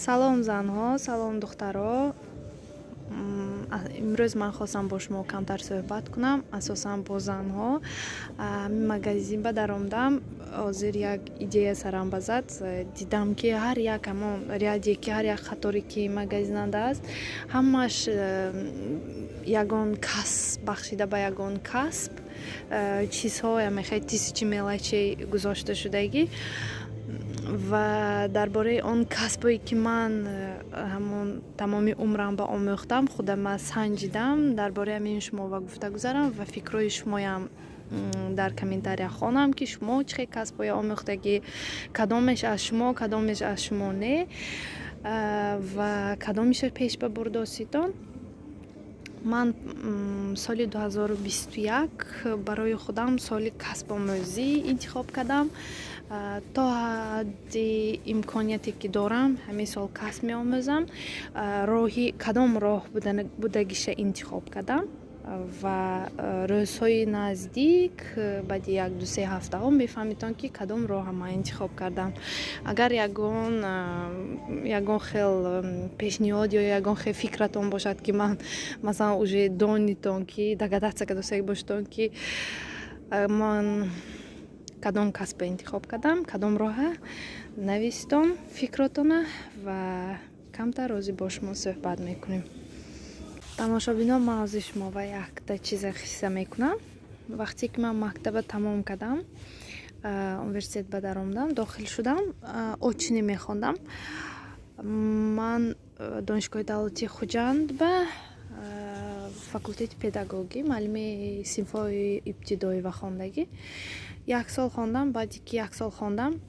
Салом, занҳо, салом, духтаро. Имрӯз ман хостам бо шумо камтар суҳбат кунам, асосан бо занҳо. Магазин ба даромадам, ҳозир як идея сарам ба зад. Дидам, ки ҳар як ҳамон ряде, ки ҳар як қаторе, ки магазинанда аст, ҳамаш ягон касб бахшида ба ягон касб чизҳо, мехоҳед, тысячи мелочей гузошта шудагӣ. Ва дар бораи он касбое, ки ман ҳамон тамоми умрам ба омӯхтам, худама санҷидам, дар бораи ҳамин шумо ба гуфта гузарам ва фикрҳои шумоям дар комментария хонам, ки шумо чӣ хел касбҳое омӯхтагӣ, кадомеш аз шумо, кадомеш аз шумо не ва кадомеша пеш ба бурдоситон. Ман соли 2021 барои худам соли касбомӯзӣ интихоб кардам. То ҳадди имконияте, ки дорам, ҳамин сол касб меомӯзам. Роҳи кадом роҳ будагиша интихоб кардам ва рӯзҳои наздик, баъди як ду-се ҳафтаҳо, мефаҳмитон, ки кадом роҳа ман интихоб кардам. Агар ягон хел пешниҳод ё ягон хел фикратон бошад, ки ман, масалан, уже донитон, ки догадаться кардастагӣ бошедон, ки ман кадом касбро интихоб кардам, кадом роҳа, нависитон фикротона ва камтар розӣ бо шумо суҳбат мекунем. Тамошобинон, ман ҳозир шумо ба якта чиза қисса мекунам. Вақте ки ман мактаба тамом кардам, университет ба даромадам, дохил шудам, очно мехондам. Ман Донишгоҳи давлатии Хуҷанд ба факултети педагогӣ, муаллими синфҳои ибтидоӣ ва хондагӣ. Як сол хондам. Баъде ки як сол хондам,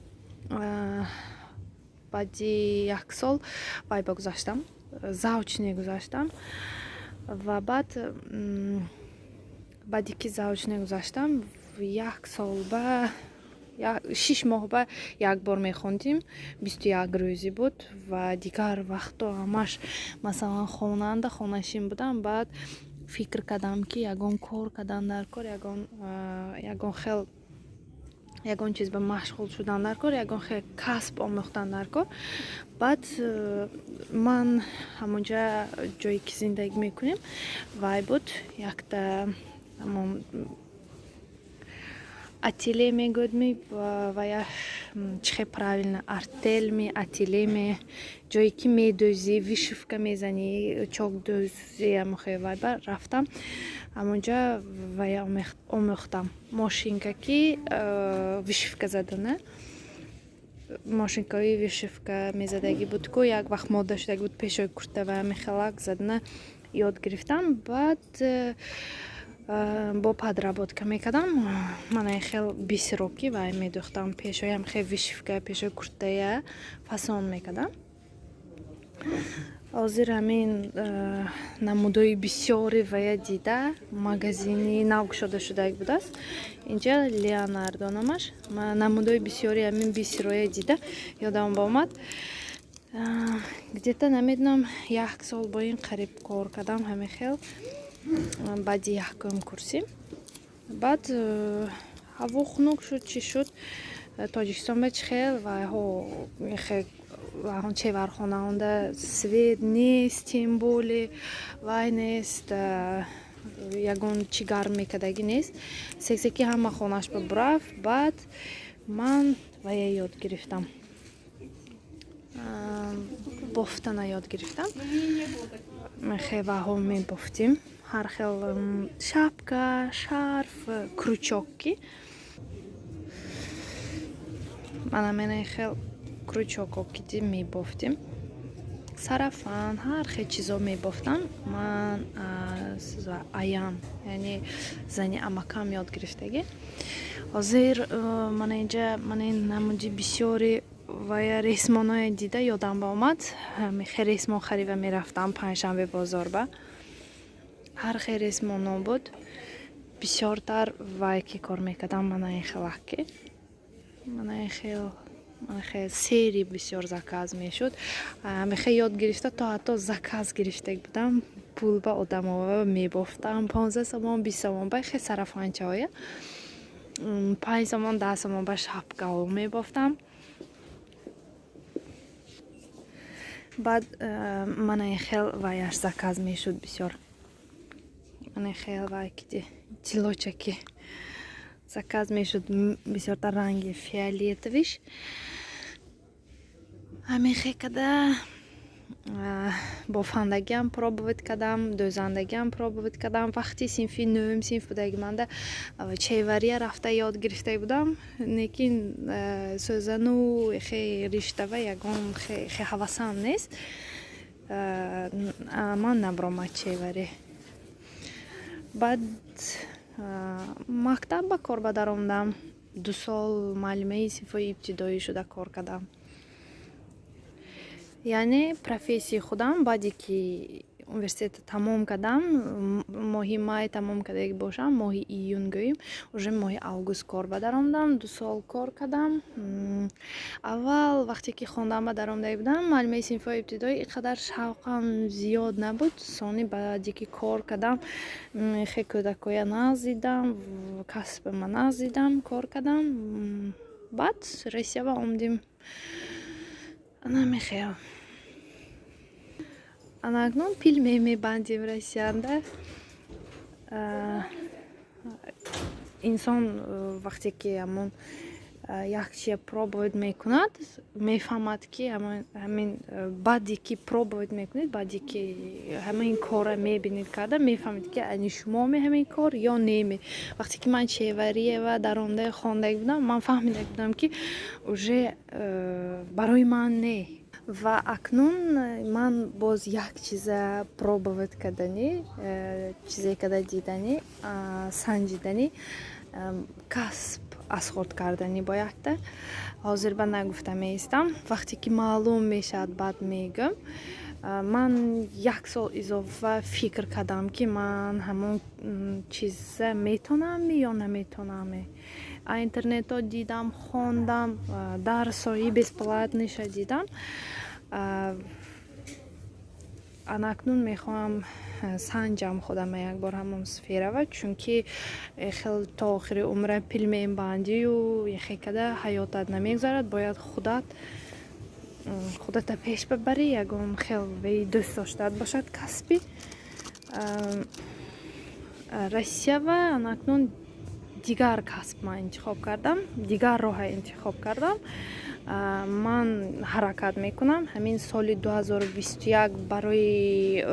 баъди як сол вай ба гузаштам, заочно гузаштам. Ва баъд, баъде ки заочно гузаштам, як сол ба 6 моҳ ба як бор мехондим, 21 рӯзӣ буд ва дигар вақтҳо ҳамаш, масалан, хонанда, хонашин будам. Баъд фикр кардам, ки ягон кор кардан дар кор, ягон хел, ягон чиз ба машғул шудан дар кор, ягон хел касб омӯхтан дар кор. Баъд ман ҳамонҷа, ҷое ки зиндагӣ мекунем, вай буд, якта ҳамон ателье мегӯяд-ми, ваяш чӣ хел правильно, артель-ми, ателье-ми, ҷое ки медӯзӣ, вышивка мезанӣ, чокдӯзӣ, ҳамон вай ба рафтам. Ҳамонҷа вай омӯхтам, мошинка, ки вышивка задана, мошинкаҳои вышивка мезадагӣ буд ку, як вақт мода шудагӣ буд, пешои курта ва ҳамин хелак задана ёд гирифтам. Баъд бо подработка мекардам, мана хел бисероки вай медӯхтам, пешоям хел вышивка, пешои куртая фасон мекардам. Ҳозир ҳамин намудҳои бисёри вая дида, магазини нав кушода шудагӣ будааст инҷа, Леонардо номаш, намудҳои бисёри ҳамин бисероя дида, ёдам омад. Где-то, намедонам, як сол бо ин қариб кор кардам ҳамин хел. Баъди якум курсӣ, баъд ҳаво хунук шуд, чӣ шуд, Тоҷикистон ба чӣ хел вайҳо, чевархонаонда свет нест, тем более вай нест, ягон чӣ гарм мекардагӣ нест. Сексеки ҳама хонааш ба бурафт. Баъд ман вая ёд гирифтам, бофтана ёд гирифтам. Хеваҳо мебофтим, ҳар хел шапка, шарф, крючок, ки мана мена хел крючокҳо ки мебофтим, сарафан, ҳар хел чизо мебофтам. Ман аз аям, яъне зани амакам, ёд гирифтагӣ. Ҳозир мана инҷа, мана ин намуди бисёри вая ресмоное дида, ёдам ба омад. Хел ресмон харида мерафтам панҷшанбе бозор ба, ҳар хел ресмоно буд. Бисёртар вай ки кор мекардам, мана ин хелак, мана ин хел, хел сери бисёр заказ мешуд. Мехе ёд гирифта, то ҳатто заказ гирифта будам, пул ба одамо мебофтам, 15 сомон, 20 сомон ба хел сарафанчаҳоя, 5 сомон, 10 сомон ба шапкаҳо мебофтам. Баъд мана хел ваяш заказ мешуд бисёр, мана хел вай киди тилочаки заказ мешуд, бисёртар ранги фиолетовый ш. Ҳамин хел када бофандагиам пробовать кардам, дӯзандагиам пробовать кардам. Вақти синфи нӯҳум синф будаги манда чевария рафта ёд гирифта будам, лекин сӯзану хе риштава ягон хе ҳавасам нест, ман набаромад чеварӣ. Баъд мактаб ба кор ба даромадам, 2 сол муаллимаи синфҳои ибтидоӣ шуда кор кардам. Яъне профессияи худам, баъде ки университетро тамом кардам, моҳи май тамом кардаги бошам, моҳи июн гӯем, уже моҳи август кор ба даромадам, 2 сол кор кардам. Аввал вақте ки хондан ба даромадаги будам, муаллимаи синфҳои ибтидоӣ, ин қадар шавқам зиёд набуд. Сони баъде ки кор кардам, хе кӯдакоя нағз дидам, касбама нағз дидам, кор кардам. Баъд Россиява омадем. Ана мехел. Ана акнун пельмен мебандем Россиянда. Инсон вақте ки ҳамон як чия пробовать мекунад, мефаҳмад, ки ҳамин баъде ки пробовать мекунед, баъде ки ҳамин корра мебинед карда, мефаҳмед, ки ани шумоме ҳамин кор ё неме. Вақте ки ман чевариева даромадаи хондаги будам, ман фаҳмида будам, ки уже барои ман не. Ва акнун ман боз як чиза пробовать карданӣ, чизе када диданӣ, санҷиданӣ, касб аз худ карданӣ бо якта. Ҳозир ба нагуфта меистам, вақте ки маълум мешавад, баъд мегӯм. Ман як сол изофа фикр кардам, ки ман ҳамон чиза метонам ё наметонам. Интернетҳо дидам, хондам, дарсҳои бесплатный ша дидам. Ана акнун мехоҳам санҷам худама якбор ҳамон сферава, чунки хел то охири умра пельмен бандию хе када ҳаётат намегузарад. Бояд худат худата пеш бабарӣ, ягон хел ваи дӯст доштаат бошад касби. Россиява ана акнун дигар касб ман интихоб кардам, дигар роҳа интихоб кардам. Ман ҳаракат мекунам ҳамин соли 2021 барои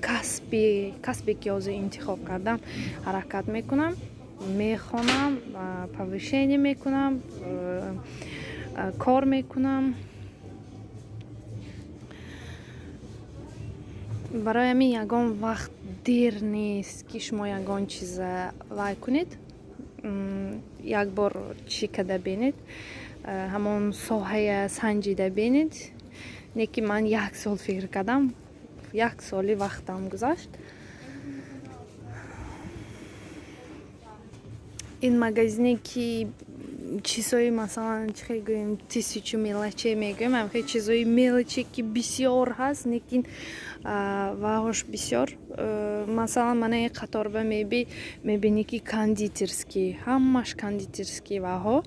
касбе ки ҳозир интихоб кардам ҳаракат мекунам, мехонам, повышение мекунам, кор мекунам. Барои ҳамин ягон вақт дер нест, ки шумо ягон чиза вай кунед, як бор чӣ када бинед, ҳамон соҳая санҷида бинед. Не ки ман як сол фикр кардам, як соли вақтам гузашт. Ин магазине ки чизҳои, масалан, чӣ хел гӯем, тысячу мелочей мегӯем, ҳамхел чизҳои мелочи ки бисёр ҳаст, лекин ваҳош бисёр. Масалан, мана ин қаторба мебинӣ, ки кондитерский, ҳамаш кондитерский ваҳо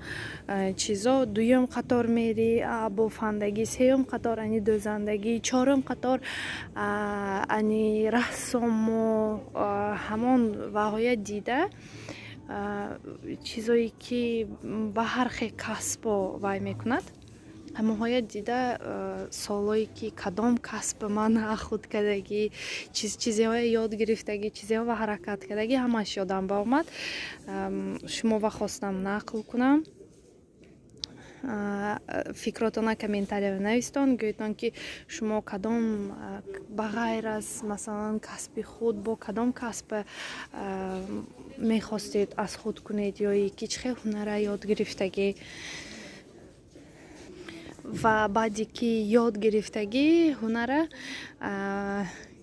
чизо. Дуюм қатор мери, бофандагӣ, сеюм қатор ани дӯзандагӣ, чорум қатор ани рассомо. Ҳамон ваҳоя дида, чизое ки ба ҳар хел касбо вай мекунад, ҳамонҳоя дида, солое ки кадом касб ман худ кардагӣ, чизеҳое ёд гирифтагӣ, чизеҳо ва ҳаракат кардагӣ, ҳамаш ёдам ба омад. Шумова хостам нақл кунам. Фикротона комментария навистон, гӯетон, ки шумо кадом, ба ғайр аз, масалан, касби худ, бо кадом касб мехостед аз худ кунед ё ки чӣ хел ҳунара ёд гирифтагӣ ва баъде ки ёд гирифтагӣ ҳунара,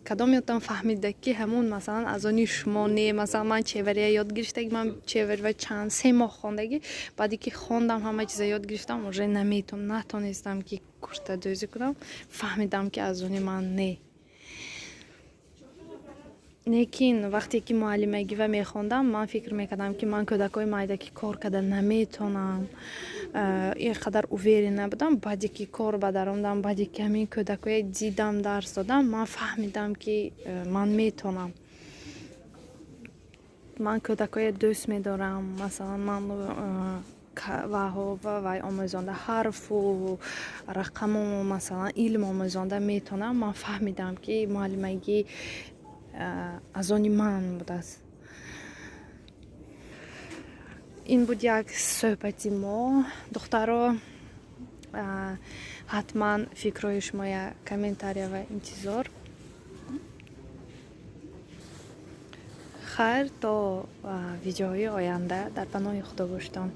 кадом ёдтон фаҳмида, ки ҳамун, масалан, аз они шумо не. Масалан, ман чевария ёд гирифтагӣ, ман чеварива чанд 3 моҳ хондагӣ. Баъде ки хондам, ҳама чиза ёд гирифтам, уже натонистам, ки куртадӯзӣ кунам. Фаҳмидам, ки аз они ман не. Лекин вақте ки муаллимагива мехондам, ман фикр мекардам, ки ман кӯдакҳои майда ки кор карда наметонам. Ин қадар уверен набудам. Баъде ки кор ба даромадам, баъде ки ҳамин кӯдакое дидам, дарс додам, ман фаҳмидам, ки ман метавонам. Ман кӯдакое дӯст медорам. Масалан, ман ваҳо вай омӯзонда, ҳарфу рақаму, масалан, илм омӯзонда метавонам. Ман фаҳмидам, ки муаллимагӣ аз они ман будааст. Ин буд як суҳбати мо, духтаро. Ҳатман фикрҳои шумоя комментария ва интизор. Хайр, то видеоҳои оянда, дар паноҳи Худо бошедон.